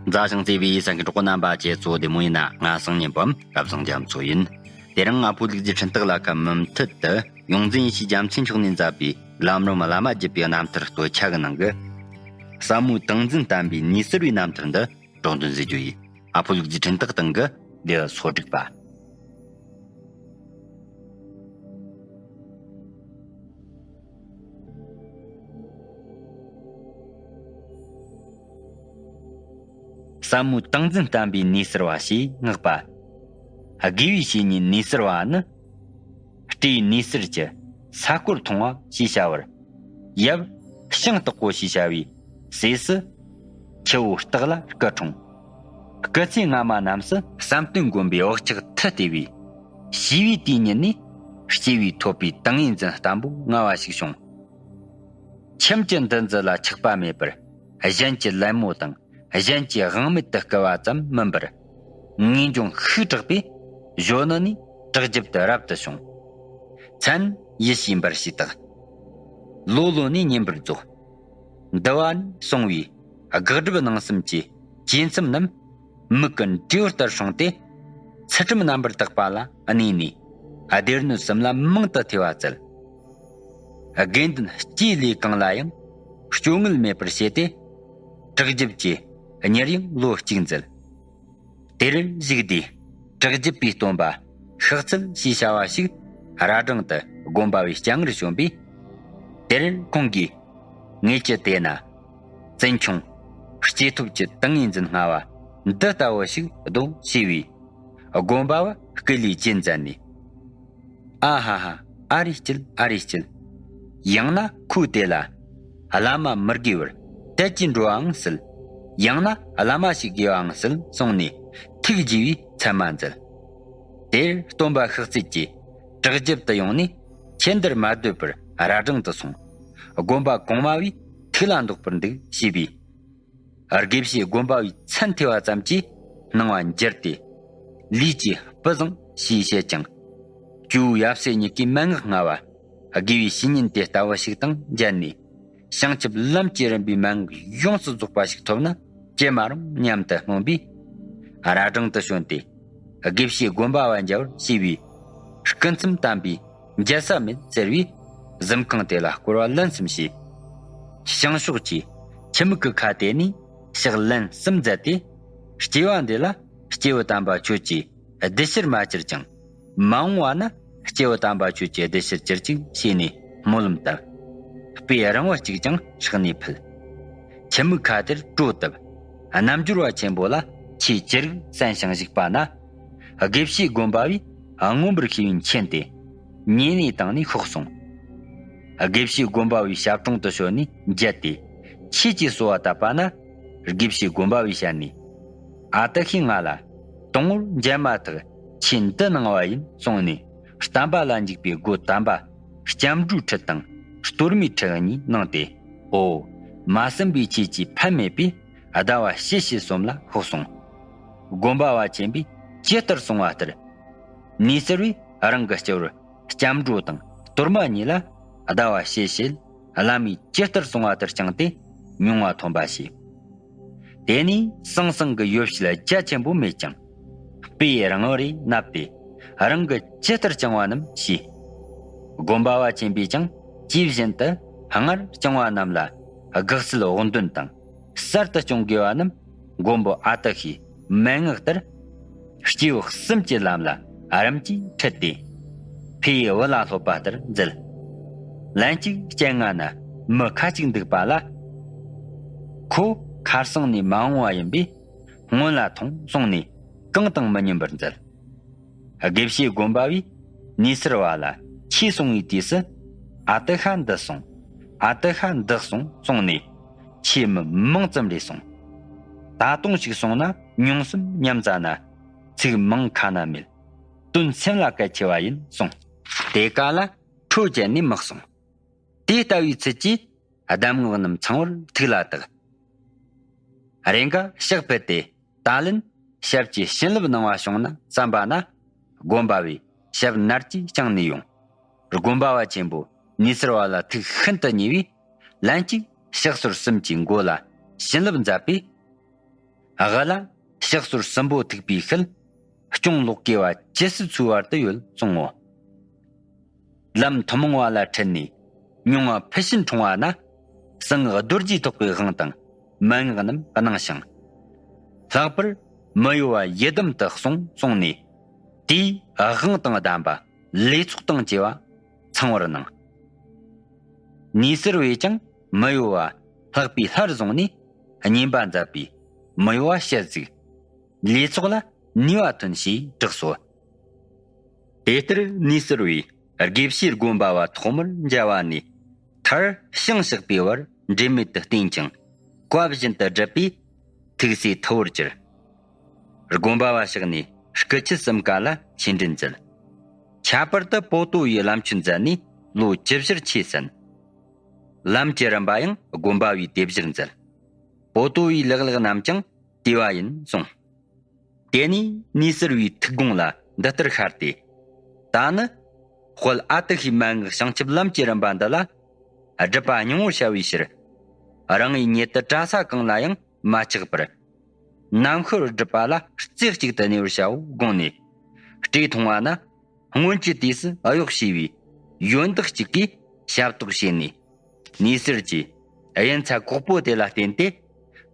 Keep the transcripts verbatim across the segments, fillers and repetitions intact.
མཛའ་ཞིང་བརྩེ་བའི་གསན་མཁན་གྲོགས་པོ་རྣམ་པ་ཁྱེད་ཚོ་བདེ་མོ་ཡིན་ན། ང་སང་ཉིན་བམ་སྐལ་བཟང་རྒྱ་མཚོ་ཡིན། དེ་རིང་ང་ཕོ་ལུག་རྫི་འཕྲིན་སྟེགས་ལ་ཁ་མུ་མཐུད་དུ་ཡོངས་འཛིན་ཡེ་ཤེས་རྒྱལ་མཚན་མཆོག་ནས་མཛད་པའི་ལམ་རིམ་བླ་མ་བརྒྱུད་པའི་རྣམ་ཐར་སྟོད་ཆ་གི་ནང་གི་ཟབ་མོའི་ཏིང་འཛིན་བསྟན་པའི་ནུས་གསར་བའི་རྣམ་ཐར་འདི་སྒྲོག་འདོན་མཛད་རྒྱུ་ཡིན། ཨ་ཕོ་ལུག་རྫི་འཕྲིན་སྟེགས་སྟེང་གི་ལེའུ་སོ་དྲུག་པ། ཟབ་མོའི་ཏིང་འཛིན་བསྟན་པའི་ནུས་གསར་བ་ཞེས་བསྔགས་པ། དགེ་བའི་བཤེས་གཉེན་ནུས་གསར་བ་ནི། སྤྲེའུ་ནུས་གསར་གྱི་ས་སྐོར་མཐོང་བ་ཞེས་བྱ་བར། ཡབ་ཤིང་སྟག་པོ་ཞེས་བྱ་བའི་སྲས་སུ། ཁྱེའུ་སྟག་ལ་སྐུ་འཁྲུངས། སྐུ་ཚེ་སྔ་མ་རྣམས་སུ་བསམ་གཏན་དགོན་པའི་བག་ཆགས་མཐུ་ལྟེ་བའི་ཞི་བའི་དུས་ཉིད་ནས་སྐྱེ་བའི་ཐོབ་པའི་ཏིང་ངེ་འཛིན་བརྟན་པོ་མངའ་བ་ཞིག་བྱུང་། ཁྱིམ་གྱི་འདུ་འཛི་ལ་ཆགས་པ་མེད་པར། གཞན་གྱི་ལད་མོ་དང་གཞན་གྱི་དབང་མེད་དུ་བསྐུལ་བ་ཙམ་མིན་པར། ངེས་འབྱུང་ཤུགས་དྲག་པས་གཞོན་ནུ་ནས་གྲགས་འཇིབ་ཏུ་རབ་ཏུ་བྱུང་། མཚན་ཡེ་ཤེས་འབར་ཞེས་བཏགས། ལོ་ལོན་ནས་བསྙེན་པར་རྫོགས། འདུལ་བ་ནས་གསུངས་པའི་དགག་སྒྲུབ་གནང་གསུམ་གྱི་བཅས་མཚམས་རྣམས་མིག་གི་འབྲས་བུ་ལྟར་བྱུང་སྟེ། ཚུལ་ཁྲིམས་རྣམ་པར་དག་པ་ལ་གནས་ནས་སྡེ་སྣོད་གསུམ་ལ་མང་དུ་ཐེ་བ་བཙལ། དགེ་འདུན་སྤྱིའི་ལས་གང་ལ་ཡང་སྐྱོ་ངལ་མེད་པར་བྱས་ཏེ། གྲགས་འཇིབ་ཀྱི་ཉེར་ཡང་ལོ་གཅིག་མཛད། དེར་བཞུགས་དུས་གྲགས་འཇིབ་པའི་སྟོན་པ་ཤག་ཚལ་ཞེས་བྱ་བ་ཞིག་རྭ་སྒྲེང་དུ་དགོན་པ་བའི་སྐྱ་ངར་བྱོན་པས། དེར་ཁོང་གིས། ངེད་ཀྱི་དེ་ན་བཙུན་ཆུང་སྐྱེས་ཐོབ་ཀྱི་ཏིང་ངེ་འཛིན་སྔ་བ་འདི་ལྟ་བུ་ཞིག་སྡོད་ཞེས་པས། དགོན་པ་བ་སྐུ་ལུས་རྗེས་མཛད་ནས། ཨ་ཧ་ཧ། ཨ་རེ་སྐྱིད། ཨ་རེ་སྐྱིད། ཡང་ན་ཁོས་དེ་ལ་བླ་མ་མི་དགེ་བར་དད་ཀྱིས་འགྲོ་བའང་སྲིད། ཡང་ན་བླ་མ་ཞིག་དགོས་པའང་སྲིད་གསུངས་ནས་ཐུགས་དགྱེས་པའི་མཚན་མ་མཛད། དེར་སྟོན་པ་ཤག་ཚལ་གྱིས་གྲགས་འཇིབ་ཏུ་ཡོང་ནས་ཁྱེད་འདིར་མ་སྡོད་པར་རྭ་སྒྲེང་དུ་སོང་། དགོན་པ་གོང་མ་བས་ཐུགས་ལ་འདོགས་པར་འདུག་ཞེས་པས། དགེ་བཤེས་དགོན་པ་བའི་མཚན་ཐོས་པ་ཙམ་གྱིས་སྣང་བ་འགྱུར་ཏེ། ལུས་ཀྱི་སྤུ་བཟང་ཞེས་བཤད་ཀྱང་། ཇོ་བོ་ཡབ་སྲས་ཉིད་ཀྱི་མན་ངག་སྔ་བ། དགེ་བའི་བཤེས་གཉེན་དེ་ལྟ་བུ་ཞིག་དང་མཇལ་ནས། བྱང་ཆུབ་ལམ་གྱི་རིམ་པའི་མན་ངག་ཡོངས་སུ་རྫོགས་པ་ཞིག་ཐོབ་ན་ཅི་མ་རུང་སྙམ་དུ་སྨོན་པས། རྭ་སྒྲེང་དུ་བྱོན་ཏེ། དགེ་བཤེས་དགོན་པ་བ་མཇལ་བར་ཞེས་པའི་སྐུ་མཚམས་བསྟན་པའི་འཇལ་ས་མེད་ཟེར་བས། གཟིམ་ཁང་དེ་ལ་བསྐོར་བ་ལན་གསུམ་བྱས། བྱང་ཕྱོགས་ཀྱི་ཁྱི་མིག་གི་ཁ་དེ་ནས་ཕྱག་ལན་གསུམ་མཛད་དེ། སྐྱེ་བ་འདི་ལ་སྐྱེས་བུ་དམ་པ་ཁྱོད་ཀྱིས་གདུལ་ཕྱིར་མ་གྱུར་ཀྱང་། མ་འོངས་པ་ན་སྐྱེས་བུ་དམ་པ་ཁྱོད་ཀྱིས་གདུལ་ཕྱིར་གྱུར་ཅིག་ཞེས་ནས་སྨོན་ལམ་བཏབ། དཔེ་རིང་བ་གཅིག་ཀྱང་ཕྱག་ནས་ཕུལ། ཁྱི་མིག་ཁ་དེར་བྲོ་བཏབ། རྣལ་འབྱོར་བ་ཆེན་པོ་ལ་ཆེས་ཅི་རིགས་གསན་ཞིང་བཞུགས་པ་ན། དགེ་བཤེས་དགོན་པ་བས་མངོན་པར་ཤེས་པའི་མཁྱེན་ཏེ། ཉེ་གནས་བཏང་ནས་ཤོག་གསུངས། དགེ་བཤེས་དགོན་པ་བའི་ཞབས་དྲུང་དུ་བྱོན་ནས་མཇལ་ཏེ། ཆོས་ཀྱི་གསོལ་བ་བཏབ་པ་ན། དགེ་བཤེས་དགོན་པ་བའི་ཞལ་ནས། ཨ་ཏི་ཤས་ང་ལ་དང་པོར་མཇལ་མ་ཐག་ཆོས་འདི་གནང་བ་ཡིན་གསུངས་ནས། བསྟན་པ་ལ་འཇུག་པའི་སྒོ་དམ་པ་སྐྱབས་འགྲོའི་ཁྲིད་དང་གཏོར་མའི་ཁྲིད་གཉིས་གནང་སྟེ། ཨོ། མ་ཟིན་པའི་ཆོས་ཀྱི་ཕན་མེད་པས་ཟླ་བ་ཕྱེད་ཕྱེད་གསུམ་ལ་ཤོག་གསུངས། དགོན་པ་བ་ཆེན་པོས་ཇི་ལྟར་གསུངས་པ་ལྟར། ནུས་གསར་བས་རང་གི་སྤྱི་བོར་སྐྱབས་འགྲོ་དང་གཏོར་མ་གཉིས་ལ་ཟླ་བ་ཕྱེད་ཕྱེད་བླ་མས་ཇི་ལྟར་གསུངས་པ་ལྟར་བསྐྱངས་ཏེ་མྱོང་བ་ཐོན་པ་བྱས། དེ་ནས་ཟང་ཟིང་གི་ཡོ་བྱད་རྒྱ་ཆེན་པོ་མེད་ཀྱང་། དཔེ་རིང་བ་རེ་མནབས་ཏེ་རང་གིས་ཇི་ལྟར་བསྐྱངས་པ་རྣམས་བྱས། དགོན་པ་བ་ཆེན་པོས་ཀྱང་ཇི་བཞིན་དུ་སྔར་བསྐྱངས་པ་རྣམས་ལ་དགག་སེལ་དབང་འདུན་དང་གསར་དུ་སྐྱོང་དགོས་པ་རྣམས་མགོན་པོ་ཨ་ཏི་ཤའི་མན་ངག་ལྟར། སྐྱེས་བུ་གསུམ་གྱི་ལམ་ལ་རིམ་གྱིས་ཁྲིད་དེ། ཕའི་བུ་ལ་སློབ་པ་ལྟར་མཛད། ལན་གཅིག་སྤྱན་སྔ་ན་མི་ཁ་ཅིག་འདུག་པ་ལ། ཁོ་ཁ་སང་ནས་མ་འོངས་པ་ཡིན་པས་སྔོན་ལ་ཐོངས་གསུངས་ནས་གང་དང་མི་མཉམ་པར་མཛད། དགེ་བཤེས་དགོན་པ་བས་ནུས་གསར་བ་ལ་ཆོས་གསུང་བའི་དུས་སུ། ཨ་ཏི་ཤ་འདི་གསུང་། ཨ་ཏི་ཤ་འདི་གསུང་གསུངས་ནས་ཆོས་མི་མང་ཙམ་རེ་གསུངས། ད་དུང་ཞིག་གསུངས་ན་མྱོང་སེམས་ཉམས་ཙ་ན་ཚིག་མང་ཁ་ན་མེད། དོན་སེམས་ལ་གལ་ཆེ་བ་ཡིན་གསུངས། དེ་ག་ལ་ཁྲོ་བཅད་ནས་མི་གསུང་། དེ་ལྟ་བུའི་ཚུལ་གྱིས་གདམས་ངག་རྣམས་ཚང་བར་ཐུགས་ལ་བཏགས། རེ་འགའ་ཕྱག་ཕུལ་ཏེ། ད་ལན་ཞབས་ཀྱི་བྱིན་རླབས་གནང་བ་བྱུང་ན་བསམ་པ་ན། དགོན་པ་བས་ཞབས་ནར་གྱིས་བསྐྱངས་ནས་ཡོང་། དགོན་པ་བ་ཆེན་པོ་ནུས་གསར་བ་ལ་ཐུགས་ཤིན་ཏུ་མཉེས་པས། ལན་གཅིག་ཕྱག་ཟོར་གསུམ་གྱི་མགོ་ལ་བྱིན་རླབས་མཛད་པས། དབུ་ལ་ཕྱག་སོར་གསུམ་པོ་ཐུག་པའི་ཤུལ། སྐྱོང་ལོག་གེ་བ་ཇི་སྲིད་འཚོའི་བར་དུ་ཡོད་གསུང་ངོ་། ལམ་ཐུན་མོང་བ་ལ་ཁྲིད་ནས། མྱོང་བ་ཕུལ་ཕྱིན་འཁྲུངས་པ་ན། གསང་སྔགས་རྡོ་རྗེ་ཐོག་གི་དབང་དང་མན་ངག་རྣམས་གནང་ཞིང་། ལྷག་པར་མི་གཡོ་བ་ཡི་དམ་དུ་གསུངས་གསུངས་ནས། དེའི་དབང་དང་གདམས་པ་ལས་ཚོགས་དང་བཅས་པ་ཚང་བར་གནང་། ནུས་གསར་བས་ཀྱང་མི་གཡོ་བ་ལྷག་པའི་ལྷར་བཟུང་ནས། བསྙེན་པ་མཛད་པས་མི་གཡོ་བ་ཞལ་གཟིགས། ལས་ཚོགས་ལ་ནུས་པ་ཐོན་ཞེས་གྲགས་སོ། དེ་ལྟར་ནུས་གསར་བས་དགེ་བཤེས་དགོན་པ་བ་ཐོག་མར་མཇལ་བ་ནས། མཐར་ཞིང་གཤེགས་པའི་བར་འབྲལ་མེད་དུ་བསྟེན་ཅིང་བཀའ་བཞིན་དུ་སྒྲུབ་པས་ཐུགས་སྲས་ཐུ་བོར་གྱུར། དགོན་པ་བ་གཤེགས་ནས་སྐུ་མཆེད་གསུམ་ཀ་ལ་ཆོས་འབྲེལ་མཛད། ཁྱད་པར་དུ་པོ་ཏོ་བའི་བླ་མཆོད་མཛད་ནས་ལོ་བཅུ་བཞིར་ཆོས་གསན། ལམ་གྱི་རིམ་པ་ཡང་དགོན་པ་བའི་སྡེ་བཞིར་མཛད། པོ་ཏོ་བའི་ལེགས་ལེགས་རྣམས་ཀྱང་དེ་བ་ཡིན་གསུངས། དེ་ནས་ནུས་གསར་བའི་ཐུགས་དགོངས་ལ་འདི་ལྟར་ཤར་ཏེ། ད་ནི་དཔལ་ཨ་ཏི་ཤའི་མན་ངག་བྱང་ཆུབ་ལམ་གྱི་རིམ་པ་འདི་ལ། སྒྲུབ་པ་སྙིང་པོར་བྱ་བའི་ཕྱིར། རང་ངི་ཉེ་དུ་གྲྭ་ས་གང་ལ་ཡང་མ་ཆགས་པར། ནམ་ཤི་བར་སྒྲུབ་པ་ལ་རྩེ་གཅིག་ཏུ་གནས་པར་བྱའོ་དགོངས་ནས། བཀྲས་མཐོང་བ་ན། སྔོན་གྱི་དུས་སུ་གཡོག་བྱས་པའི་ཡོན་བདག་ཅིག་གིས་ཞབས་ཏོག་བྱས་ནས། ནུས་གསར་གྱིས་དབྱེན་ཚ་ཀོག་པོ་དེ་ལ་བརྟེན་ཏེ།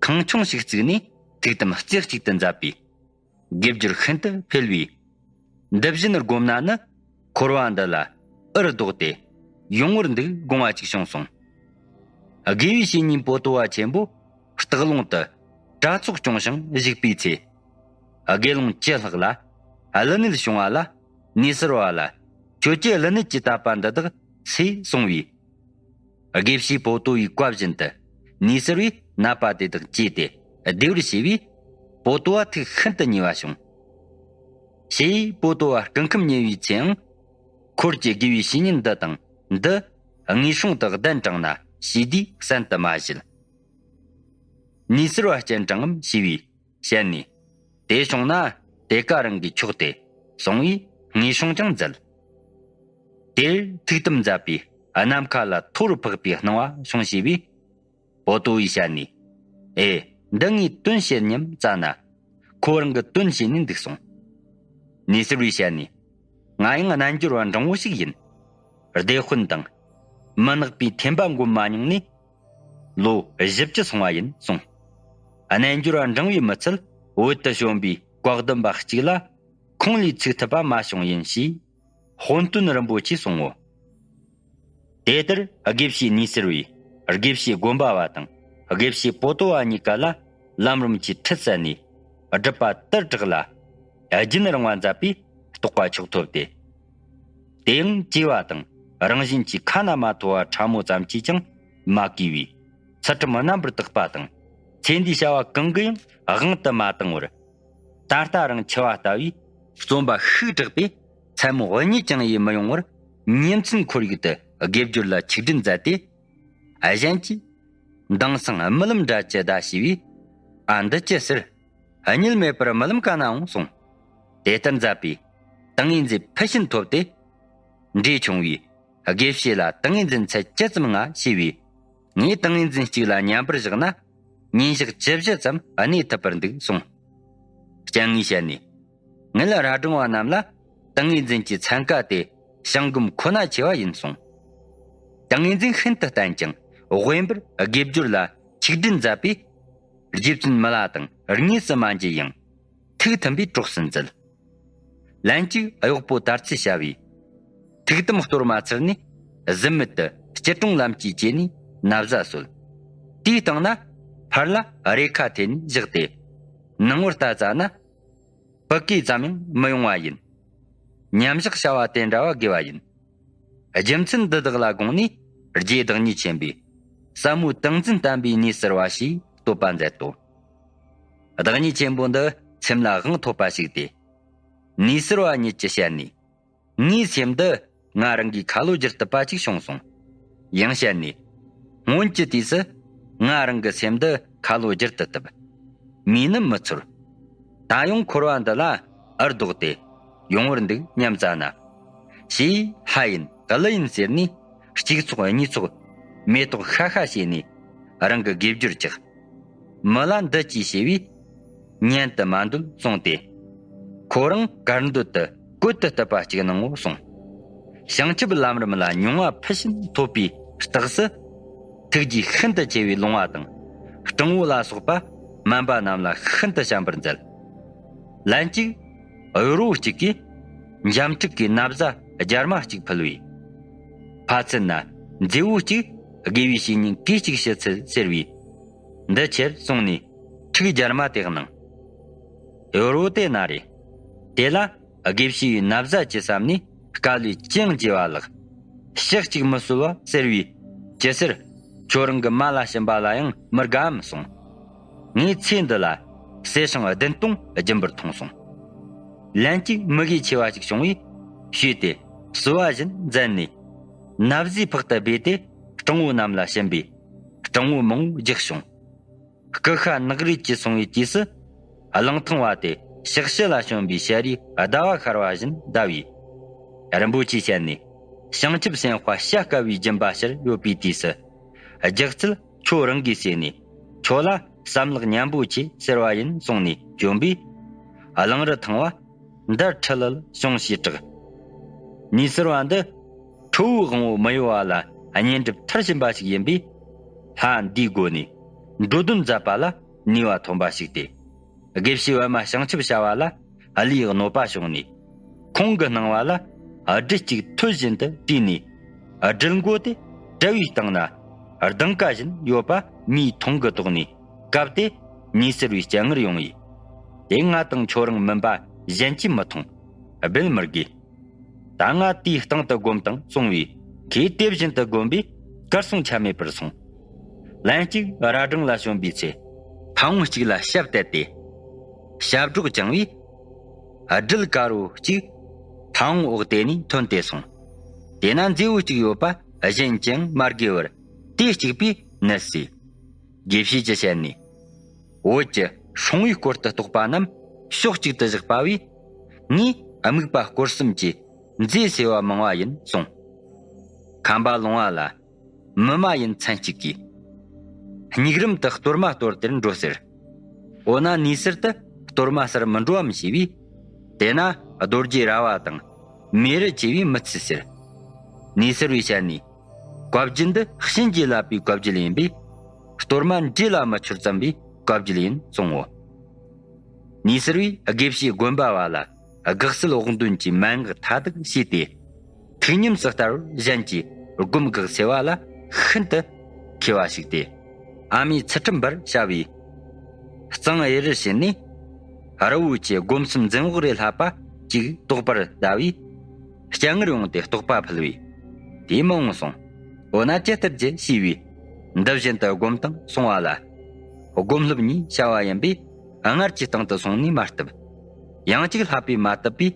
ཁང་ཆུང་ཞིག་བརྩིགས་ནས་ཐུགས་དམ་རྩེ་གཅིག་ཏུ་མཛད་པས། དགེ་སྦྱོར་ཤིན་ཏུ་འཕེལ་བས། འདི་བཞིན་བསྒོམས་ན་ནི་འཁོར་བ་འདི་ལ་འུར་ལྡོག་སྟེ་ཡོང་བར་འདུག་དགོངས་པ་ཅིག་བྱུང་གསུངས། དགེ་བའི་བཤེས་གཉེན་པོ་ཏོ་བ་ཆེན་པོ་སྟག་ལུང་དུ་གྲྭ་ཚོགས་སྐྱོང་ཞིང་བཞུགས་པའི་ཚེ། དགེ་སློང་བཅུ་ལྷག་ལ་བླུ་ནད་བྱུང་བ་ལ་ནུས་གསར་བ་ལ་ཁྱོད་ཀྱི་བླུ་ནད་ཀྱི་དད་པ་འདི་དག་སེལ་གསུངས་པས། དགེ་བཤེས་པོ་ཏོ་བའི་བཀའ་བཞིན་དུ་ནུས་གསར་བས་ནད་པ་དེ་དག་བཅོས་ཏེ་བདེ་བར་བྱས་པས། པོ་ཏོ་བ་ཐུགས་ཤིན་ཏུ་མཉེས་པ་བྱུང་། ཞེས་པོ་ཏོ་བ་སྐུ་ཁམས་ཉེ་བའི་ཚེའང་། འཁོར་གྱི་དགེ་བའི་བཤེས་གཉེན་འདི་དང་འདི་དངོས་སྲུང་དུ་གདན་དྲངས་ན་ཞེས་དུས་གསན་དུ་མ་བཞེད། ནུས་གསར་བ་སྤྱན་དྲངས་ངམ་ཞེས་པས་བཤད་ནས། དེ་བྱུང་ན་དེ་ཀ་རང་གིས་ཆོག་སྟེ་གསུང་བས་དངོས་སྲུང་ཀྱང་མཛད། དེར་ཐུགས་དམ་མཛད་པས་ནམ་མཁའ་ལ་ཐོ་རུ་འཕགས་པའི་སྣང་བ་བྱུང་ཞེས་པས། པོ་ཏོ་བའི་ཞལ་ནས། ཨེ། འདི་ངས་དོན་བཤད་སྙམ་བཙལ་ན། ཁོ་རང་གིས་དོན་བྱས་ནས་འདུག་གསུངས། ནུས་གསར་བའི་ཞལ་ནས། ང་ཡང་རྣལ་འབྱོར་བ་འབྲིང་བོ་ཞིག་ཡིན། སྡེ་དཔོན་དང་། མི་ནག་པའི་ཐེམ་པ་འགོམ་མ་མྱོང་ནས། ལོ་བཞི་བཅུ་སོང་བ་ཡིན་གསུངས། རྣལ་འབྱོར་བ་འབྲིང་བའི་མི་ཚད་བོད་དུ་བྱོན་པའི་བཀའ་གདམས་པ་གཅིག་ལ། ཁོང་ལས་ཚུགས་ཐུབ་པ་མ་བྱུང་ཡིན་ཞེས། དཔོན་སྟོན་རིན་པོ་ཆེས་གསུང་ངོ་། དེ་ལྟར་དགེ་བཤེས་ནུས་གསར་བས་དགེ་བཤེས་དགོན་པ་བ་དང་དགེ་བཤེས་པོ་ཏོ་བ་གཉིས་ཀ་ལ་ལམ་རིམ་གྱི་ཁྲིད་བསྩལ་ནས་སྒྲུབ་པ་དར་དྲག་ལ་རྒྱུན་རིང་བ་མཛད་པས་རྟོགས་པ་མཆོག་ཐོབ་སྟེ། དེའང་བཅོས་པ་དང་རང་བཞིན་གྱིས་ཁ་ན་མ་ཐོ་བ་ཕྲ་མོ་ཙམ་གྱིས་ཀྱང་མ་གོས་པས་ཚུལ་ཁྲིམས་རྣམ་པར་དག་པ་དང་ཚེ་འདིའི་བྱ་བ་གང་གི་ཡང་དབང་དུ་མ་བཏང་བར། ད་ལྟ་རང་འཆི་བ་ལྟ་བུའི་བརྩོན་པ་ཤུགས་དྲག་པས་མཚན་མོ་གཉིད་ཀྱང་ཡེ་མི་ཡོང་བར་ཉིན་མཚན་ཁོར་ཡུག་ཏུ་དགེ་སྦྱོར་ལ་ཆིག་སྒྲིལ་མཛད་དེ། གཞན་གྱིས་མདང་སང་རྨི་ལམ་འདྲ་ཅི་གདའ་ཞེས་པས། ཨ་འདི་ཅི་ཟེར། གཉིད་མེད་པར་རྨི་ལམ་ག་ན་འོང་གསུངས། དེ་ལྟར་མཛད་པས་ཏིང་ངེ་འཛིན་ཕུལ་ཕྱིན་ཐོབ་སྟེ། འདྲེས་བྱུང་བས། དགེ་བཤེས་ལ་ཏིང་ངེ་འཛིན་ཚད་ཅི་ཙམ་ང་ཞེས་པས། ངས་ཏིང་ངེ་འཛིན་གཅིག་ལ་མཉམ་པར་བཞག་ན། ཉིན་ཞག་བཅུ་བཞི་ཙམ་གནས་ཐུབ་པར་འདུག་གསུངས། སྤྱན་དངོས་བཤད་ནས། ངེད་ལ་ར་སྒྲུང་བ་རྣམས་ལ་ཏིང་ངེ་འཛིན་གྱི་ཚན་ཁ་དེ་བྱང་སྒོམ་ཁོ་ན་ཆེ་བ་ཡིན་གསུངས། ཏིང་ངེ་འཛིན་ཤིན་ཏུ་བརྟན་ཅིང་དབེན་པར་དགེ་སྦྱོར་ལ་ཆིག་སྒྲིལ་མཛད་པས། རྗེ་བཙུན་མི་ལ་དང་དངོས་སུ་མ་མཇལ་ཡང་། ཐུགས་མཐུན་པའི་གྲོགས་སུ་མཛད། ལན་གཅིག་གཡོག་པོ་དར་ཚེ་བྱ་བས། ཐུགས་དམ་གཏོར་མ་ཚར་ནས་གཟིམ་མལ་དུ་སྐྱིལ་ཀྲུང་ལམ་གྱིས་བཅས་ནས་ན་བཟའ་གསོལ། དེའི་སྟེང་ན་ཕར་ལ་རེ་ཁ་འཐེན་ནས་བཞག་སྟེ། ནང་བར་ལྟ་ཙ་ན་བུ་གེ་ཙམ་ཡང་མི་ཡོང་བ་ཡིན། མཉམ་བཞག་བྱ་བ་དེ་འདྲ་བ་དགེ་བ་ཡིན། རྒྱུ་མཚན་འདི་དག་ལ་དགོངས་ནས་རྗེ་བདག་ཉིད་ཆེན་པོས་ཟབ་མོའི་ཏིང་འཛིན་བསྟན་པའི་གནས་གསར་བ་ཞེས་བསྟོད་པ་མཛད་དོ། བདག་ཉིད་ཆེན་པོ་འདི་སེམས་ལ་དབང་ཐོབ་པ་ཞིག་སྟེ། གནས་གསར་བ་ཉིད་ཀྱི་ཞལ་ནས། ངའི་སེམས་འདི་ང་རང་གིས་ཁ་ལོ་བསྒྱུར་ཐུབ་པ་ཅིག་བྱུང་སོང་། ཡང་ཞལ་ནས། སྔོན་གྱི་དུས་སུ་ང་རང་གི་སེམས་འདི་ཁ་ལོ་བསྒྱུར་དུ་བཏུབ། མིས་ནི་མི་ཚོར། ད་ཡང་འཁོར་བ་འདི་ལ་འུར་ལྡོག་སྟེ་ཡོང་བར་འདུག་སྙམ་བཙལ་ན། ཞེས་ལྷ་ཡིན་ཀླུ་ཡིན་ཟེར་ནས་གཅིག་ཚོགས་གཉིས་ཚོགས་མེ་ཏོག་ཤ་ཤ་བྱས་ནས་རང་གི་དགེ་སྦྱོར་བཅག། མི་ལ་འདི་ཅིས་ཞེས་པས། ཉན་དུ་མ་འདོད་གསུངས་ཏེ། ཁོ་རང་གར་འདོད་དུ་བཀོད་དུ་གཏུབ་པ་གཅིག་གནང་ངོ་གསུངས། བྱང་ཆུབ་ལམ་རིམ་ལ་མྱོང་བ་ཕུལ་བཞིན་ཐོབ་པའི་རྟགས་སུ། ཐུགས་རྗེ་ཤིན་ཏུ་ཆེ་བའི་ལོང་བ་དང་སྤྲང་བོ་ལ་སོགས་པ་སྨན་པ་རྣམས་ལ་ཤིན་ཏུ་བྱམས་པར་མཛད། ལན་གཅིག་གཡོར་བོ་གཅིག་གིས་འཇམ་ཕྲུག་གི་ན་བཟའ་སྦྱར་མ་གཅིག་ཕུལ་བས། ཕ་ཚུལ་ན་མཛེས་བོ་གཅིག་དགེ་བའི་བཤེས་གཉེན་གུས་གཅིག་ཞུ་ཚུལ་ཟེར་བས། འདི་ཁྱེར་གསུངས་ནས་ཕྲུག་སྦྱར་མ་དེ་གནང་། གཡོར་བོ་དེ་ན་རེ། དེ་ལ་དགེ་བཤེས་པའི་ན་བཟའ་ཅི་བསམ་ནས་དཀའ་ལས་ཅི་ཡང་བགྱི་བ་ལགས། ཞག་གཅིག་མི་གསོལ་བ་ཟེར་བས། ཅི་ཟེར་ཁྱོད་རང་གི་མ་ལ་བྱིན་པ་ལ་ཡང་མི་དགའ་འམ་གསུངས། ངས་ཚེ་འདི་ལ་གསེར་སྲང་བདུན་སྟོང་སྦྱིན་པར་མཐོང་གསུངས། ལན་གཅིག་མི་དགེ་ཆེ་བ་ཞིག་བྱུང་བས་ཞུས་ཏེ་གསོལ་བ་བཞིན་མཛད་ནས། ན་བཟའི་ཕག་ཏུ་སྦས་ཏེ་སྤྲང་བོ་རྣམས་ལ་བྱིན་པས་སྤྲང་བོ་མང་བོ་རྒྱགས་བྱུང་། སྐུ་ཤ་ནག་རིལ་གྱིས་སོང་བའི་དུས་སུ། གླང་ཐང་བ་དེ་ཕྱག་ཕྱི་ལ་བྱོན་པའི་ཞལ་རས་ཟླ་བ་ཤར་བ་བཞིན་ཟླ་བས། རིན་པོ་ཆེའི་ཞལ་ནས་བྱང་ཆུབ་སེམས་དཔའ་བྱ་དཀའ་བའི་སྦྱིན་པ་ཕྱིར་ཡོད་པའི་དུས་སུ། རྒྱགས་ཚུལ་ཁྱོད་རང་གིས་བྱས་ནས་ཁྱོད་ལ་བསམ་ལག་སྙན་པོ་ཆེ་ཟེར་བ་ཡིན་གསུངས་ནས་བྱོན་པས། གླང་རི་ཐང་བ་འདར་ཁྲི་ལལ་བྱུང་ཞེས་གྲགས། ནུས་ཟུར་བ་འདི་ཁྲོ་བོའི་དབང་པོ་མི་གཡོ་བ་ལ་བསྙེན་སྒྲུབ་མཐར་ཕྱིན་པ་ཞིག་ཡིན་པས། ལྷ་འདིའི་སྒོ་ནས་འགྲོ་དོན་མཛད་པ་ལ་ནུས་པ་ཐོན་པ་ཞིག་སྟེ། དགེ་བཤེས་པད་མ་བྱང་ཆུབ་བྱ་བ་ལ་བློའི་གནོད་པ་བྱུང་ནས། ཁོང་གི་སྣང་བ་ལ་སྦྲུལ་གཅིག་ཐོད་བཞིན་དུ་བྲིས་ནས། སྦྲུལ་མགོ་དེ་དྲལ་བའི་སྟེང་ན་ལྡིང་ཀ་བཞིན་ཡོད་པ་མིའི་མཐོང་གི་དོགས་ནས། སྐབས་དེ་ནུས་ཟུར་བའི་སྤྱན་སྔར་ཡོང་བས། དེ་ང་དང་ཁྱོད་རང་མིན་པ་གཞན་གྱིས་མི་མཐོང་། སྦེད་མི་དགོས། ད་ང་དེའི་སྟེང་དུ་བསྒོམ་དང་གསུང་བས། ཁོས་དེ་བཞིན་དུ་བསྒོམས་པས་གར་སོང་ཆ་མེད་པར་སོང་། ལན་གཅིག་ར་སྦྲང་ལ་བྱོན་པའི་ཚེ། ཕ་བོང་གཅིག་ལ་ཞབས་གཏད་དེ། ཞབས་སྒྲོག་བཅིངས་པས། སྦྲུལ་དཀར་པོ་གཅིག་ཕ་བོང་འོག་དེ་ནས་ཐོན་ཏེ་སོང་། དེ་ན་མཛེས་བོ་གཅིག་ཡོད་པ་གཞན་གྱིས་མ་བརྒལ་བར་དེ་གཅིག་པས་མནན་ཟེར། དགེ་བཤེས་ཀྱི་ཞལ་ནས། བོད་ཀྱི་སྲུང་བའི་སྐོར་དུ་གཏོགས་པ་རྣམས་ཕྱོགས་གཅིག་ཏུ་བཞག་པ་བས། ངས་དམིགས་པ་སྐོར་གསུམ་གྱི་མཛེས་ཟེར་བ་མང་བ་ཡིན་གསུངས། ཁམས་པ་ལུང་བ་ལ་མི་མ་ཡིན་མཚན་གཅིག་གིས། སྙིགས་རིམ་དུ་གཏོར་མ་གཏོར་དེར་འགྲོ་ཟེར། འོ་ན་ནུས་ཟུར་དུ་གཏོར་མ་ཟེར་མི་འགྲོ་བམ་ཞེས་པས། དེ་ན་རྡོ་རྗེ་ར་བ་དང་མེ་རི་ཆེ་བས་མི་ཚུད་ཟེར། ནུས་ཟུར་བའི་ཞལ་ནས། བཀའ་བརྒྱུད་འདི་གཤིན་རྗེ་བསླབ་པའི་བཀའ་བརྒྱུད་ཡིན་པས། གཏོར་མ་འདྲེ་ལ་མི་འཆོར་བརྩམས་པའི་བཀའ་བརྒྱུད་ཡིན་གསུང་ངོ་། ནུས་ཟུར་བས་དགེ་བཤེས་དགོན་པ་བ་ལ་དགག་སེལ་འོག་འདོན་གྱི་མན་ངག་མཐའ་དག་བྱས་ཏེ། ཐུགས་ཉམས་སུ་བསྟར་བར་གཞན་གྱིས་སྒོམ་དགག་ཟེར་བ་ལ་ཤིན་ཏུ་མཁས་པ་ཞིག་སྟེ། ཨ་མའི་ཚུལ་ཁྲིམས་པར་བྱ་བའི་གཙང་གཡུ་རལ་བྱིན་ནས། རི་བོ་ཆེ་སྒོམ་གསུམ་འཛིན་འོག་རེ་བསླབ་པ་གཅིག་རྟོགས་པར་གདའ་བས། སྤྱན་སྔར་ཡོང་སྟེ་རྟོགས་པ་ཕུལ་བས། དེས་མི་འོང་གསུངས། འོ་ན་ཅི་ལྟར་བགྱི་ཞེས་པས། འདི་བཞིན་དུ་སྒོམ་དང་གསུང་བ་ལ། སྒོམ་སློབ་གཉིས་བྱ་བ་ཡིན་པས། སྔར་གྱི་སྟེང་དུ་སོང་ནས་མ་བཏུབ། ཡང་གཅིག་ལྷག་པས་མ་བཏུབ་པས།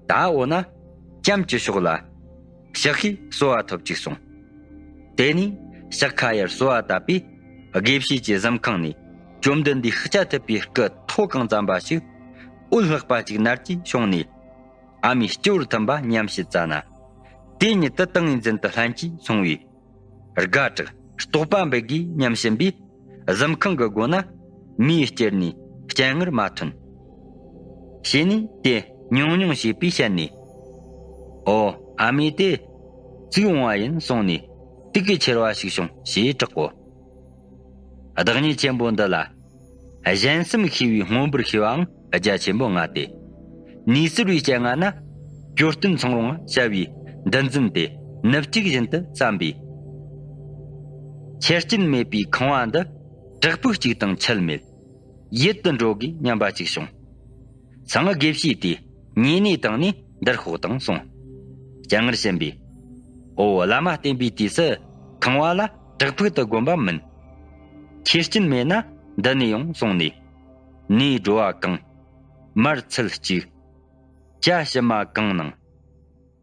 ད་འོ་ན་ལྕམ་གྱི་ཕྱོགས་ལ་ཕྱག་ཤེས་གསོལ་བ་ཐོབ་ཅིག་གསུངས། དེ་ནས་ཕྱག་ཁ་ཡར་གསོལ་བ་བཏབ་པས། དགེ་བཤེས་ཀྱི་གཟིམ་ཁང་ནས་བཅོམ་ལྡན་འདས་ཤཱཀྱ་ཐུབ་པའི་སྐུ་ཐོག་གང་བརྩམས་པ་ཞིག་འོད་ལྷགས་པ་ཅིག་ནར་གྱིས་བྱུང་ནས། ཨ་མའི་སྤྱི་བོར་ཐིམ་པ་ཉམས་ཞིབ་བཙལ་ན། དེ་ཉིད་དུ་ཏིང་ངེ་འཛིན་དུ་ལྷན་ཅིག་སོང་བས། དགའ་དྲགས་རྟོགས་པ་འབིགས་གིས་ཉམས་ཕྱིན་པས། གཟིམ་ཁང་གི་སྒོ་ན་མིའི་སྐྱེར་ནས་སྤྱན་སྔར་མ་ཐོན། ཞེས་ནས་དེ་ཉུང་ཉུང་བྱས་པའི་ཞལ་ནས། ཨོ། ཨ་མས་དེ་བཙུགས་འོང་བ་ཡིན་གསུངས་ནས་དུག་གིས་ཁྱེར་བ་ཞིག་བྱུང་ཞེས་གྲག་གོ། བདག་ཉིད་ཆེན་པོ་འདི་ལ། གཞན་སེམས་ཤེས་པའི་སྔོན་པོར་ཤེས་པའང་རྒྱ་ཆེན་པོ་ལྔ་སྟེ། ནུས་གསལ་བའི་སྤྱན་སྔ་ན། གྱོ་སྟོན་ཚང་རུང་བྱ་བའི་འདུ་འཛིན་དེ་ནུབ་གཅིག་བཞིན་དུ་བསམ་པས། ཁྱེར་སྐྱིན་མེད་པའི་ཁང་བ་འདི། བྲག་ཕུག་གཅིག་དང་ཁྱད་མེད། ཡིད་དུ་འགྲོ་དགོས་སྙམ་པ་ཅིག་བྱུང་། ཚང་དགེ་བཤེས་དེས་ཉེ་གནས་བཏང་ནས་འདིར་ཤོག་དང་གསུངས། སྤྱན་སྔར་ཕྱིན་པས། ཨོ། བླ་མ་བསྟེན་པའི་དུས་སུ་ཁང་བ་ལ་བྲག་ཕུག་ཏུ་བསྒོམ་པ་མིན། ཁྱེར་སྐྱིན་མེད་ན་འདི་ནས་ཡོང་གསུངས་ནས། ནས་སྒྲོ་བ་གང་། མར་ཚིལ་གཅིག་ཇ་ཕྱི་མ་གང་གནང་།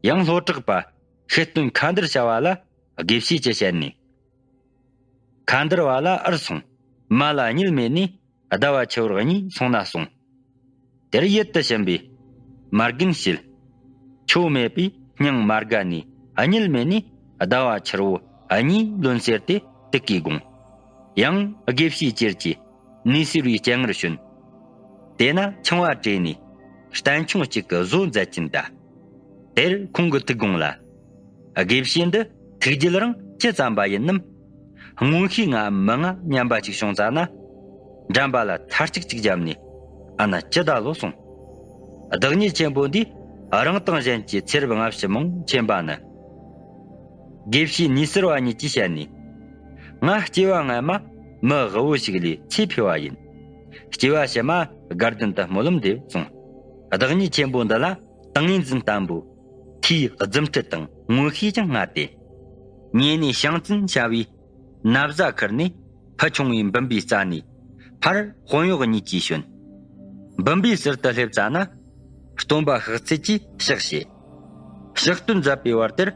ཡང་ལྷོ་བྲག་པ་ཤི་སྟོན་ཁ་འདར་བྱ་བ་ལ་དགེ་བཤེས་ཀྱི་ཞལ་ནས། ཁ་འདར་བ་ལ་ཨར་སོང་། མ་ལ་གཉིད་མེད་ནས་ཟླ་བ་ཆུ་བོར་གཉིད་སོང་ན་གསུངས། དེར་ཡིད་དུ་ཕྱིན་པས་མ་རྒན་བཤད། ཁྱོ་མེད་པས་སྙིང་མ་དགའ་ནས་གཉིད་མེད་ནས་ཟླ་བ་ཆུ་བོ་གཉིད་ལོན་ཟེར་ཏེ་དུག་གིས་དགོངས། ཡང་དགེ་བཤེས་ཅེར་གྱིས་ནུས་གསལ་བའི་སྤྱན་སྔར་བྱོན། དེ་ན་ཆང་བ་བྲོས་ནས་བསྟན་ཆུང་གཅིག་གི་བཟོ་མཛད་ཀྱིན་གདའ། དེར་ཁོང་གི་ཐུགས་དགོངས་ལ། དགེ་བཤེས་འདི་ཐུགས་རྒྱུད་རང་ཅི་ཙམ་པ་ཡིན་ནམ། མངོན་ཤེས་ང་མི་མངའ་སྙམ་པ་ཅིག་བྱུང་ཙ་ན། འགྲམ་པ་ལ་ཐལ་ལྕག་ཅིག་བརྒྱབ་ནས། ཨ་ན་ཅི་ད་ལོ་གསུངས། བདག་ཉིད་ཆེན་པོ་འདིས་རང་དང་གཞན་གྱི་ཚེ་རབས་སྔ་ཕྱི་མང་མཁྱེན་པ་ནི། དགེ་བཤེས་ཉི་ཟེར་བ་ཉིད་ཀྱིས་བཤད་ནས། ང་སྐྱེ་བ་སྔ་མ་མི་དབུལ་བོ་ཞིག་ལས་ཚེ་འཕོས་པ་ཡིན། སྐྱེ་བ་ཕྱི་མ་དགའ་ལྡན་དུ་སྨོན་ལམ་འདེབས་གསུངས། བདག་ཉིད་ཆེན་པོ་འདི་ལ་ཏིང་ངེ་འཛིན་བརྟན་པོའི་མཐུའི་རྫུ་འཕྲུལ་དང་མངོན་ཤེས་ཀྱང་མངའ་སྟེ། ཉེ་གནས་ཞང་བཙུན་བྱ་བའི་ན་བཟའ་ཁུར་ནས་ཕུ་ཆུང་བའི་འབུམ་པའི་རྩ་ནས་ཕར་དཔོན་གཡོག་གཉིས་ཀྱིས་བྱོན། འབུམ་པའི་ཟུར་དུ་སླེབས་ཙ་ན། སྟོན་པ་ཤཱཀ་ཚད་ཀྱིས་ཕྱག་བྱས། ཕྱག་སྟོན་མཛད་པའི་བར་དེར།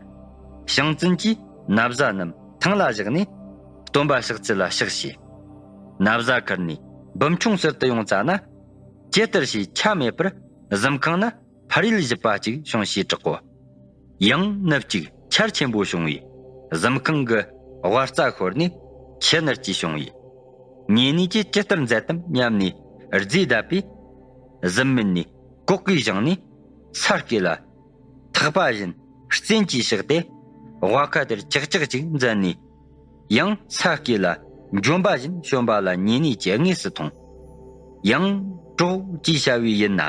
ཞང་བཙུན་གྱིས་ན་བཟའ་རྣམས་ཐང་ལ་བཞག་ནས། སྟོན་པ་ཤཱཀ་ཚད་ལ་ཕྱག་བྱས། ན་བཟའ་ཁུར་ནས་འབུམ་ཆུང་ཟུར་དུ་ཡོང་ཙ་ན། ཇི་ལྟར་ཞེས་ཆ་མེད་པར་གཟིམ་ཁང་ན་ཕར་ཡུལ་བཞི་པ་གཅིག་བྱུང་ཞེས་གྲག་གོ། ཡང་ནུབ་གཅིག་ཆར་ཆེན་པོ་བྱུང་བས་གཟིམ་ཁང་གི་དབར་རྩྭ་ཤོར་ནས་ཆུ་ནུར་གྱིས་བྱུང་བས། ཉེ་གནས་ཀྱིས་ཇི་ལྟར་མཛད་དམ་སྙམ་ནས་རྫས་བརྡབས་པས། གཟིམ་མལ་ནས་ལྐོག་གིས་བཞེངས་ནས་ས་སྐེ་ལ་ཐག་པ་བཞིན་བཙན་གྱིས་བཤིག་སྟེ། དབའ་ཁ་དེར་ཅག་ཅག་ཅིག་འཛིན་ནས། ཡང་ས་སྐེ་ལ་འཇོམས་པ་བཞིན་བྱོན་པ་ལ་ཉེ་གནས་ཀྱིས་དངོས་སུ་མཐོང་། ཡང་གྲོགས་ཅེས་བྱ་བའི་ཡུལ་ན།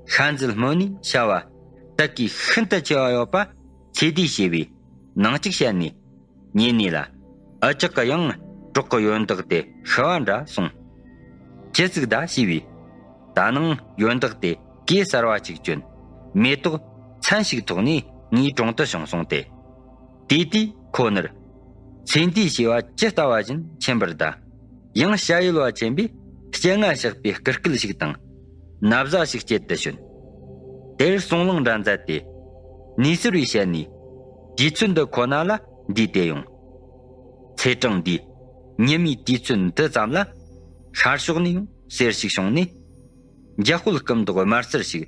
ཤ་འཛུལ་སྨོན་ནས་བྱ་བ་དད་གུས་ཤིན་ཏུ་ཆེ་བ་ཡོད་པ་ཚེ་འདས་ཞེས་པའི་ནང་གཅིག་བཤད་ནས། ཉེ་གནས་ལ། ཨ་ཅག་གི་ཡང་གྲོགས་ཀྱི་ཡོན་བདག་དེ་ཤི་བ་འདྲ་གསུངས། ཅི་ཟིག་གདའ་ཞེས་པས། ད་ནངས་ཡོན་བདག་དེ་གོས་གསར་བ་ཅིག་གྱོན། མེ་ཏོག་ཚན་ཞིག་ཐོགས་ནས་ངའི་དྲུང་དུ་བྱུང་གསུངས་ཏེ། དེ་དུས་ཁོ་ནར། ཚེ་འདས་ཞེས་པ་ཇི་ལྟ་བ་བཞིན་མཁྱེན་པར་གདའ། ཡང་ཞྭ་ཡུལ་བ་ཆེན་པོས་སྤྱན་སྔ་གཤེགས་པའི་སྐུར་སྐུལ་ཞིག་དང་། ན་བཟའ་ཞིག་སྤྱད་དུ་བྱོན། དེར་གསུང་ལུང་འདྲ་མཛད་དེ། ནུས་གསོལ་བའི་ཞལ་ནས། དུས་ཚོད་འདི་ཁོ་ན་ལ་འདུས་ཏེ་ཡོང་། ཚེས་གྲངས་འདིའི་ཉི་མའི་དུས་ཚོད་འདི་ཙམ་ལ། ཤར་ཕྱོགས་ནས་ཡང་གསེར་ཞིག་བྱུང་ནས། འཇའ་ཤོལ་སྐུ་མདོག་དམར་སེར་ཞིག་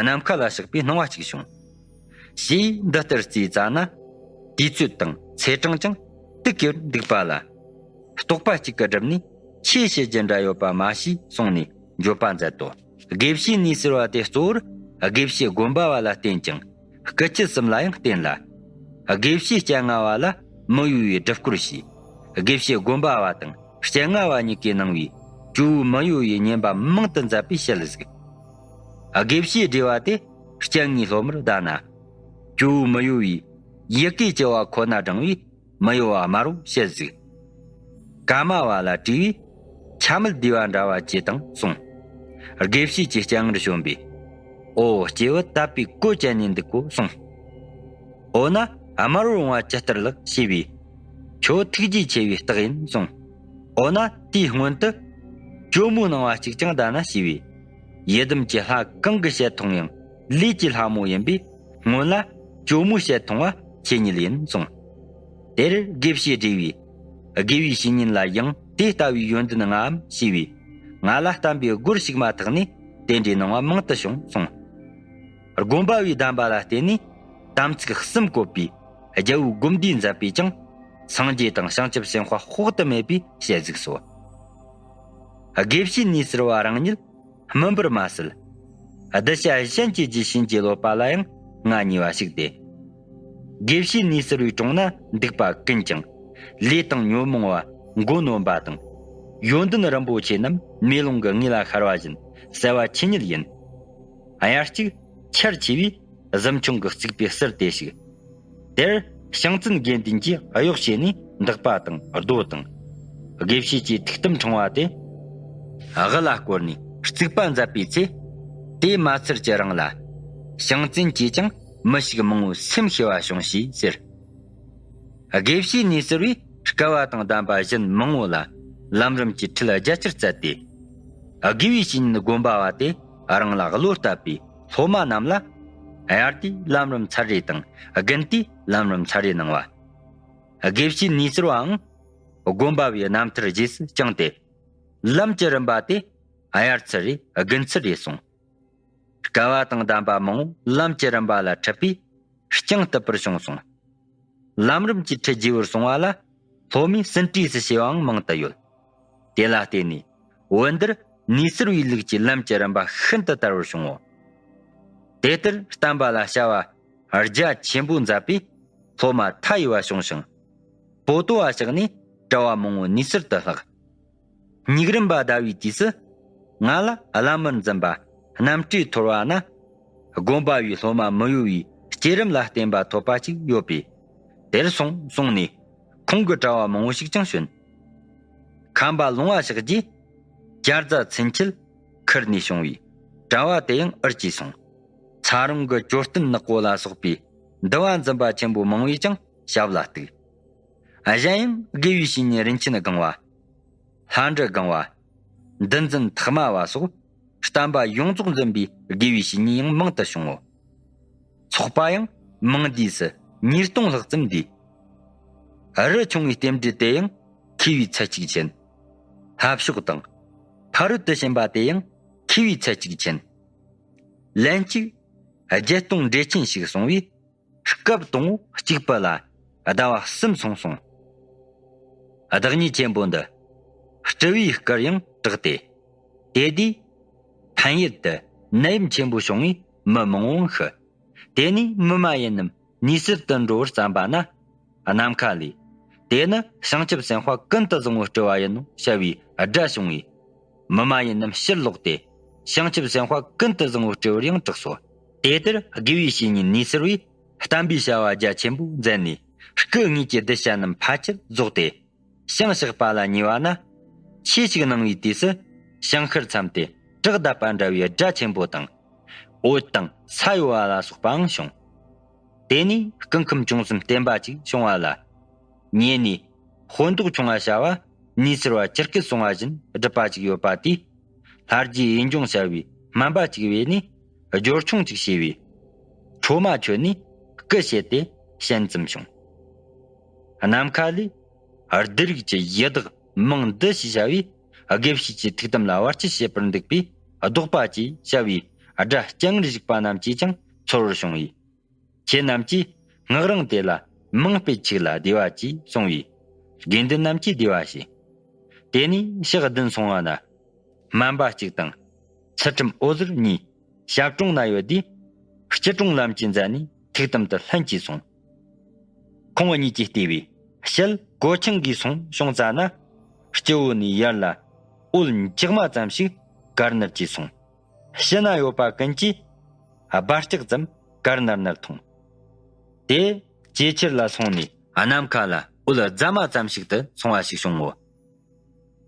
ནམ་མཁའ་ལ་ཞགས་པའི་སྣང་བ་ཅིག་བྱུང་། ཞེས་འདི་ལྟར་བརྩིས་ཙ་ན། དུས་ཚོད་དང་ཚེས་གྲངས་ཀྱང་དུ་གེར་འདུག་པ་ལ། རྟོག་པ་གཅིག་གིས་བསྒྲིབས་ནས་ཆོས་བྱེད་རྒྱུ་འདྲ་ཡོད་པ་མ་ཤེས་གསུངས་ནས་འགྱོད་པ་མཛད་དོ། དགེ་བཤེས་ནུས་གསོལ་བ་དེ་གཙོ་བོར་དགེ་བཤེས་དགོན་པ་བ་ལ་བརྟེན་ཅིང་། སྐུ་མཆེད་གསུམ་ལ་ཡང་བརྟེན་ལ། དགེ་བཤེས་སྤྱན་སྔ་བ་ལ་མི་གཡོ་བའི་སྒྲུབ་སྐོར་བྱས། དགེ་བཤེས་དགོན་པ་བ་དང་སྤྱན་སྔ་བ་གཉིས་ཀས་གནང་བའི་ཇོ་བོའི་མི་གཡོ་བའི་བསྙེན་པ་མང་དུ་མཛད་པའི་ཞལ་གཟིགས། དགེ་བཤེས་སྒྲོལ་བ་དེ་སྤྱན་སྔའི་སློབ་མར་གདའ་ན། ཇོ་བོའི་མི་གཡོ་བའི་ཡི་གེ་བཅུ་བ་ཁོ་ན་བགྲངས་པས། མི་གཡོ་བ་དམར་པོ་ཞལ་གཟིགས། ཀ་མ་བ་ལ་དྲིས་པས། ཆ་མེད་བསྡུས་པ་འདྲ་བ་ཅི་དང་གསུངས། དགེ་བཤེས་ཀྱི་སྤྱན་སྔར་བྱོན་པས། ཨོ་སྐྱེས་བུ་དད་པའི་གོས་ཅན་ནས་འདུག་གོ་གསུངས། འོ་ན་དམར་པོར་འོང་བ་ཇི་ལྟར་ལགས་ཞེས་པས། ཁྱོད་ཐུགས་རྗེ་ཆེ་བའི་རྟགས་ཡིན་གསུངས། འོ་ན་དེའི་སྔོན་དུ་ཇོ་མོའི་སྣང་བ་གཅིག་ཀྱང་གདའ་ན་ཞེས་པས། ཡི་དམ་གྱི་ལྷ་གང་གི་ཞལ་མཐོང་ཡང་ལས་ཀྱི་ལྷ་མོ་ཡིན་པས། སྔོན་ལ་ཇོ་མོའི་ཞལ་མཐོང་བ་ཆོས་ཉིད་ཡིན་གསུངས། དེར་དགེ་བཤེས་སྒྲོལ་བས། དགེ་བའི་བཤེས་གཉེན་ལ་ཡང་དེ་ལྟ་བུའི་ཡོན་ཏན་མངའམ་ཞེས་པས། ང་ལ་བསྟན་པའི་སྒོར་ཞུགས་མ་ཐག་ནས་དེ་འདྲའི་སྣང་བ་མང་དུ་བྱུང་གསུངས། དགོན་པ་བའི་གདམས་པ་ལ་བརྟེན་ནས་དམ་ཚིག་གསུམ་བཀོད་པའི་རྒྱལ་པོའི་སྒོམ་བཟླས་མཛད་པས་ཀྱང་སངས་རྒྱས་དང་བྱང་ཆུབ་སེམས་དཔའ་དཔོག་ཏུ་མེད་པའི་ཞལ་གཟིགས་སོ། དགེ་བཤེས་ནུས་གསལ་བ་རང་ཉིད་སྨིན་པར་མ་ཟད། གདུལ་བྱ་གཞན་གྱི་རྒྱུད་བྱིན་གྱིས་རློབ་པ་ལ་ཡང་མངའ་བརྙེས་པ་ཞིག་སྟེ། དགེ་བཤེས་ནུས་གསལ་བའི་དྲུང་ན་འདུག་པ་ཀུན་ཀྱང་ལས་དང་ཉོན་མོངས་པ་མགོ་གནོན་པ་དང་། ཡོན་ཏན་རིན་པོ་ཆེ་རྣམས་མེ་ལོང་གི་ངོས་ལ་ཤར་བ་བཞིན་གསལ་བ་ཆོས་ཉིད་ཡིན། དབྱར་གཅིག་ཆར་ཆེ་བས་གཟིམ་ཆུང་གི་རྩིག་པའི་ཟུར་དེ་ཞིག་དེར་ཞིང་བཙུན་དགེ་འདུན་གྱིས་གཡོག་བྱས་ནས་འདག་པ་དང་རྡོ་དང་། དགེ་བཤེས་ཀྱི་ཐུགས་དམ་འཕྲེང་བ་དེ་དབུ་ལ་བསྐོར་ནས་རྩིག་པ་མཛད་པའི་ཚེ། དེ་མ་ཚར་གྱི་རིང་ལ་ཞིང་བཙུན་གྱིས་ཀྱང་མི་ཞིག་མང་བོ་སེམས་ཤེས་པ་བྱུང་ཞེས་ཟེར། དགེ་བཤེས་ནུས་གསལ་བས་སྐལ་བ་དང་ལྡན་པ་གཞན་མང་བོ་ལ་ལམ་རིམ་གྱི་ཁྲིད་རྒྱ་ཆེར་བསྩལ་ཏེ། དགེ་བའི་བཤེས་གཉེན་དགོན་པ་བ་དེ་རང་ལ་བློ་གཏད་པའི་སློབ་མ་རྣམས་ལ། དབྱར་དུས་ལམ་རིམ་ཚར་རེ་དང་དགུན་དུས་ལམ་རིམ་ཚར་རེ་གནང་བ། དགེ་བཤེས་ནུས་གསལ་བའང་དགོན་པ་བའི་རྣམ་ཐར་རྗེས་སུ་བསྐྱངས་ཏེ། ལམ་གྱི་རིམ་པ་དེ་དབྱར་ཚར་རེ་དགུན་ཚར་རེ་སོང་། སྐལ་བ་དང་ལྡན་པ་མང་བོ་ལམ་གྱི་རིམ་པ་ལ་ཁྲིད་པས་བསྐྱངས་ཐུབ་པར་བྱུང་སོང་། ལམ་རིམ་གྱི་ཁྲིད་རྒྱས་པར་སོང་བ་ལ་སློབ་མས་ཟིན་བྲིས་སུ་བྱས་པའང་མང་དུ་ཡོད། དེ་ལ་བརྟེན་ནས་བོད་འདིར་ ནུས་གསར་བའི་ལུགས་ཀྱི་ལམ་གྱི་རིམ་པ་ཤིན་ཏུ་དར་བར་བྱུང་ངོ་། དེ་ལྟར་བསྟན་པ་ལ་བྱ་བ་རྒྱ་ཆེན་པོ་མཛད་པས། སློབ་མ་མཐའ་ཡས་པ་བྱུང་ཞིང་། པོ་ཏོ་བ་ཕྱག་ནས་གྲྭ་བ་མང་པོ་ནུས་གསར་དུ་ལྷག། ཉུག་རུམ་པ་ཟླ་བའི་དུས་སུ། ང་ལ་བླ་མར་འཛིན་པ་རྣམ་གྲོལ་ཐོར་བ་ན། དགོན་པ་བའི་སློབ་མ་མི་གཡོ་བའི་བསྐྱེད་རིམ་ལ་བརྟེན་པ་ཐོབ་པ་ཅིག་ཡོད་པས། དེར་སོང་གསུངས་ནས། ཁོང་གི་གྲྭ་བ་མང་པོ་ཞིག་ཀྱང་བྱོན། ཁམས་པ་ལུང་བ་ཕྱག་རྒྱས། བྱ་རྫ་ཚུན་ཆད་ཁུར་ནས་བྱུང་བའི་གྲྭ་བ་དེ་ཡང་ཨུར་གྱིས་སོང་། ཚ་རོང་གི་ཅོ་སྟན་ནག་པོ་ལ་སོགས་པའི་འདུལ་བ་འཛིན་པ་ཆེན་པོ་མང་པོས་ཀྱང་ཞབས་ལ་གཏུགས། གཞན་ཡང་དགེ་བའི་བཤེས་གཉེན་རིན་ཆེན་སྒང་བ། ལྷ་འབྲི་སྒང་བ། འདུལ་འཛིན་ཐག་མ་བ་སོགས་བསྟན་པ་ཡོངས་རྫོགས་འཛིན་པའི་དགེ་བའི་བཤེས་གཉེན་ཡང་མང་དུ་བྱུང་ངོ་། ཚོགས་པ་ཡང་མིང་འདུས་སུ་ཉིས་སྟོང་ལྷག་ཙམ་འདུས། རི་ཆུང་བའི་རྟེན་འབྲེལ་དེ་ཡང་མཁས་པའི་ཚད་གཅིག་ཆེན། ལྷ་ཕྱོགས་དང་། ཕ་རོལ་ཏུ་ཕྱིན་པ་དེ་ཡང་མཁས་པའི་ཚད་གཅིག་ཆེན། ལན་གཅིག་བརྒྱད་སྟོང་འགྲེལ་ཆེན་ཞིག་གསུངས་པས། སྐབས་དང་པོ་གཅིག་པུ་ལ་ཟླ་བ་གསུམ་སོང་སོང་། བདག་ཉིད་ཆེན་པོ་འདི་སྤྲུལ་བའི་སྐུར་ཡང་གྲགས་ཏེ། དེ་དུས་ཕན་ཡུལ་དུ་ནད་ཡམས་ཆེན་པོ་བྱུང་བས་མི་མང་བོ་ཤི། དེ་ནས་མི་མ་ཡིན་རྣམས་ནུས་གསར་དུ་འགྲོ་བར་བརྩམས་པ་ན། ནམ་མཁའ་ལས། དེ་ནི་བྱང་ཆུབ་སེམས་དཔའ་ཀུན་ཏུ་བཟང་པོའི་སྤྲུལ་བ་ཡིན་ནོ་བྱ་བའི་སྒྲ་བྱུང་བས། མི་མ་ཡིན་རྣམས་ཕྱིར་ལོག་སྟེ། བྱང་ཆུབ་སེམས་དཔའ་ཀུན་ཏུ་བཟང་པོའི་སྤྲུལ་བར་ཡང་གྲགས་སོ། དེ་ལྟར་དགེ་བའི་བཤེས་གཉེན་ནུས་གསར་བས། བསྟན་པའི་བྱ་བ་རྒྱ་ཆེན་པོ་མཛད་ནས། སྐུ་དངོས་ཀྱི་གདུལ་བྱ་རྣམས་ཕལ་ཆེར་རྫོགས་ཏེ། ཞིང་གཤེགས་པ་ལ་ཉེ་བ་ན། ཆོས་ཤིག་གནང་བའི་དུས་སུ། ཞིང་ཤར་མཚམས་ཏེ་བྲག་བརྡབས་པ་འདྲ་བའི་སྒྲ་ཆེན་པོ་དང་། འོད་དང་ས་གཡོ་བ་ལ་སོགས་པའང་བྱུང་། དེ་ནས་སྐུ་ཁམས་བྱུང་གསུམ་བརྟན་པ་ཅིག་བྱུང་བ་ལ། ཉེ་ནས་ཧོར་མདོག་ཆུང་བ་བྱ་བ་ནུས་གསར་བ་ཇི་སྐད་གསུང་བ་བཞིན་སྒྲུབ་པ་ཅིག་ཡོད་པ་དེས། ལྷ་རྗེ་ཡིད་འབྱུང་བྱ་བའི་སྨན་པ་ཅིག་བྱས་ནས་སྦྱོར་ཆུང་ཅིག་བྱས་པས། ཁྲོ་མ་ཆོད་ནས་སྐུ་བྱེད་དེ་ཞན་ཙམ་བྱུང་། ནམ་མཁའ་ལས། བདུད་རིགས་ཀྱི་ཡི་དྭགས་མིང་འདི་ཞེས་བྱ་བས། དགེ་བཤེས་ཀྱི་ཐུགས་དམ་ལ་བར་ཆད་བྱེད་པར་འདུག་པས་བཟློག་པ་ཅེས་བྱ་བའི་སྒྲ་སྤྱན་རས་གཟིགས་པ་རྣམས་ཀྱིས་ཀྱང་ཚོར་བར་བྱུང་བས། ཁྱེད་རྣམས་ཀྱིས་སྔགས་རིང་དེ་ལ་མིང་སྤེལ་ཆོག་ལ་བདེ་བ་ཅེས་གསུངས་པས། དགེ་འདུན་རྣམས་ཀྱིས་བདེ་བ་བྱས། དེ་ནས་ཕྱག་བདུན་སོང་བ་ན། སྨན་པ་གཅིག་དང་། ཚུལ་ཁྲིམས་འོད་ཟེར་གཉིས་ཞབས་དྲུང་ན་ཡོད་དུས། སྐྱིལ་ཀྲུང་ལམ་གྱི་མཛད་ནས་ཐུགས་དམ་དུ་ལྷན་གྱིས་སོང་། ཁོང་གཉིས་ཀྱིས་བལྟས་པས། ཞལ་གོས་ཆེན་གྱིས་སོང་བྱུང་ཙ་ན། སྤྱི་བོ་ནས་ཡར་ལ་འོད་འཇག་མ་ཙམ་ཞིག་དཀར་ནར་གྱིས་སོང་། ཕྱི་ན་ཡོད་པ་ཀུན་གྱིས་སྦར་ལྕག་ཙམ་དཀར་ནར་ནར་མཐོང་། དེ་ཇེ་ཆེར་ལ་སོང་ནས་ནམ་མཁའ་ལ་འོད་རྫ་མ་ཙམ་ཞིག་ཏུ་སོང་བ་ཞིག་བྱུང་ངོ་།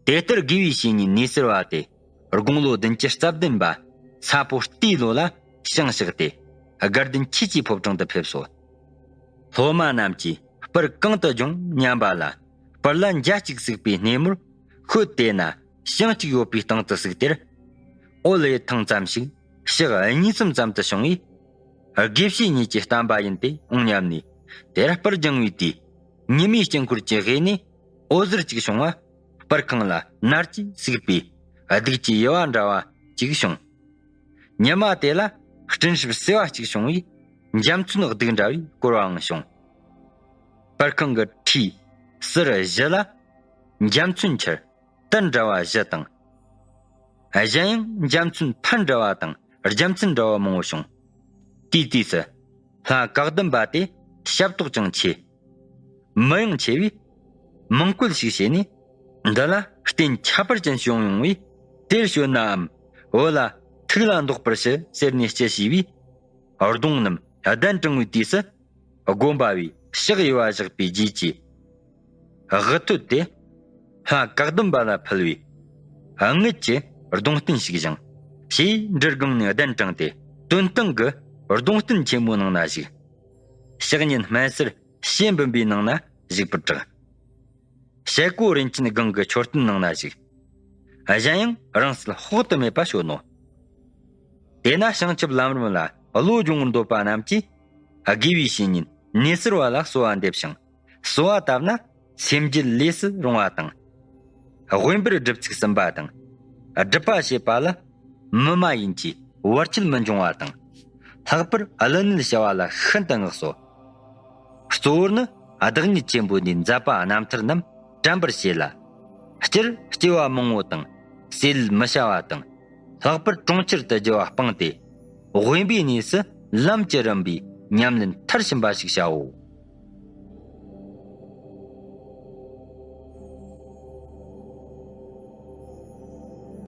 དེ་ལྟར་དགེ་བའི་བཤེས་གཉེན་ནུས་གསར་བ་དེ་དགུང་ལོ་བདུན་ཅུ་རྩ་བདུན་པ་ས་ཕོ་རྟའི་ལོ་ལ་ཞིང་གཤེགས་ཏེ། དགའ་ལྡན་ཆོས་ཀྱི་ཕོ་བྲང་དུ་ཕེབས་སོ། སློབ་མ་རྣམས་ཀྱིས་སྤུར་གང་དུ་སྦྱོང་སྙམ་པ་ལ། སྤུར་ལ་འཇའ་གཅིག་ཟུག་པའི་སྣེ་མོར་ཤོད་དེ་ན་ཞིང་གཅིག་ཡོད་པའི་སྟེང་དུ་ཟུག་དེར། འོད་ལས་ཐང་ཙམ་ཞིག་ཕྱག་གཉིས་གསུམ་ཙམ་དུ་བྱུང་བས། དགེ་བཤེས་གཉིས་ཀྱིས་བསྟན་པ་ཡིན་ཏེ་འོང་སྙམ་ནས། དེར་སྤུར་སྦྱང་བའི་དུས། ཉི་མའི་དཀྱིལ་འཁོར་གྱི་དབུས་ནས་འོད་ཟེར་གཅིག་བྱུང་བ། སྤུར་ཁང་ལ་ནར་གྱིས་ཟུག་པའི་གདུགས་ཀྱི་དབྱེ་བ་འདྲ་བ་གཅིག་བྱུང་། ཉི་མ་དེ་ལ་སྤྲིན་ཧྲིབ་སེ་བ་གཅིག་བྱུང་བས། འཇའ་ཚོན་གདུགས་འདྲ་བས་བསྐོར་བའང་བྱུང་། སྤུར་ཁང་གི་ཁྲིའི་ཟུར་བཞི་ལ་འཇའ་ཚོན་ཆར་དར་འདྲ་བ་བཞི་དང་། གཞན་ཡང་འཇའ་ཚོན་འཕར་འདྲ་བ་དང་རྒྱལ་མཚན་འདྲ་བ་མང་པོ་བྱུང་། དེའི་དུས་སུ་ལྷ་བཀའ་གདམས་པ་དེ་ཞབས་ཏོག་ཀྱང་ཆེ། མི་ཡང་ཆེ་བས། མིང་བཀོད་ཞིག་བྱས་ནས། འདི་ལ་རྟེན་ཁྱད་པར་ཅན་བྱུང་ཡོང་བས། དེར་བྱོན་ནའམ་བོད་ལ་ཐུགས་ལ་འདོགས་པར་ཞུ་ཟེར་ནས་སྤྱི་ཞུས་པས། གདོང་རྣམས་གདན་དྲངས་པའི་དུས་སུ། དགོན་པ་བས་ཕྱག་གཡས་པ་བཞག་པའི་རྗེས་ཀྱི་དབུ་ཐོད་དེ་ལྷ་བཀའ་གདམས་པ་ལ་ཕུལ་བས། དངུལ་གྱི་གདོང་རྟེན་ཞིག་བཞེངས། ཞེས་འབྲུ་སྒང་ནས་གདན་དྲངས་ཏེ། དོན་སྟེང་གི་གདོང་རྟེན་ཆེན་མོའི་ནང་ན་བཞུགས། ཕྱག་གཉིས་སྨན་གསེར་ཕྱེ་འབུམ་པའི་ནང་ན་བཞུགས་པར་གྲགས། ཞལ་སྐོར་རིན་ཆེན་སྒང་གི་མཆོད་རྟེན་ནང་ན་བཞུགས། གཞན་ཡང་རིང་བསྲེལ་དཔག་ཏུ་མེད་པ་བྱོན་ནོ། དེས་ན་བྱང་ཆུབ་ལམ་རིམ་ལ་བློ་སྦྱོང་བར་འདོད་པ་རྣམས་ཀྱིས། དགེ་བའི་བཤེས་གཉེན་ནུས་གསར་བ་ལ་གསོལ་བ་འདེབས་ཤིང་། གསོལ་བ་བཏབ་ན་སེམས་རྒྱུད་ལས་སུ་རུང་བ་དང་། དབེན་པར་སྒྲུབ་ཚུལ་ཟིན་པ་དང་། སྒྲུབ་པ་བྱེད་པ་ལ་མི་མ་ཡིན་གྱི་བར་ཆད་མི་འབྱུང་བ་དང་། ལྷག་པར་ཀླུ་ནད་བྱ་བ་ལ་ཤིན་ཏུ་བསྔགས་སོ། གཙོ་བོར་ནི་བདག་ཉིད་ཆེན་པོ་འདིའི་མཛད་པ་རྣམ་ཐར་རྣམས་དྲན་པར་བྱེད་ལ། སྤྱིར་སྐྱེ་བ་མང་པོ་དང་ ཟས་ལུད་མི་བྱ་བ་དང་། ལྷག་པར་གྲོང་ཁྱེར་དུ་རྒྱུ་བ་སྤངས་ཏེ། དབེན་པའི་གནས་སུ་ལམ་གྱི་རིམ་པས་ཉམས་ལེན་མཐར་ཕྱིན་པ་ཞིག་བྱའོ།